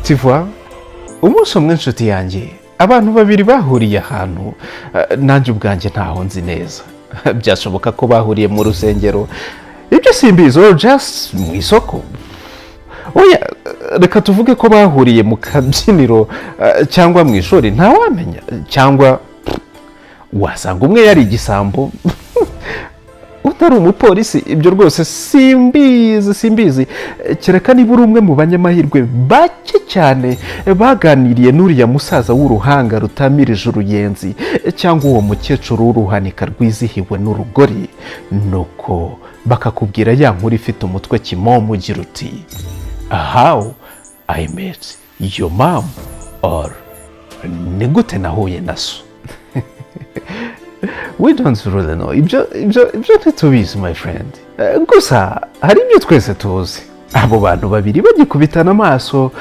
Tiva, umunsi umwe, inshuti yanjye, abantu babiri bahuriye ahantu, nanjye ubwanjye ntaho nzi neza. Byashoboka ko bahuriye mu rusengero, ibyo simbizi, or just mu isoko. Oya, reka tuvuge ko bahuriye mu kabyiniro, cyangwa mu ishuri, ntawamenya. Cyangwa wasanga umwe yari igisambo, utari umupolisi. Ibyo rwose simbizi, simbizi, kereka niba uri umwe mu banyamahirwe bake cyane baganiriye n'uriya musaza w'uruhanga rutamirije uruyenzi, cyangwa uwo mukecuru w'uruhanika rwizihiwe n'urugori, nuko bakakubwira ya nkuru ifite umutwe kimomo ugira uti: "How I Met Your Mom" or "Ni gute nahuye na so?" We don't really know. Ibyo ntitubizi, my friend. Gusa hari ibyo twese tuzi: abo bantu babiri bagikubitana amaso.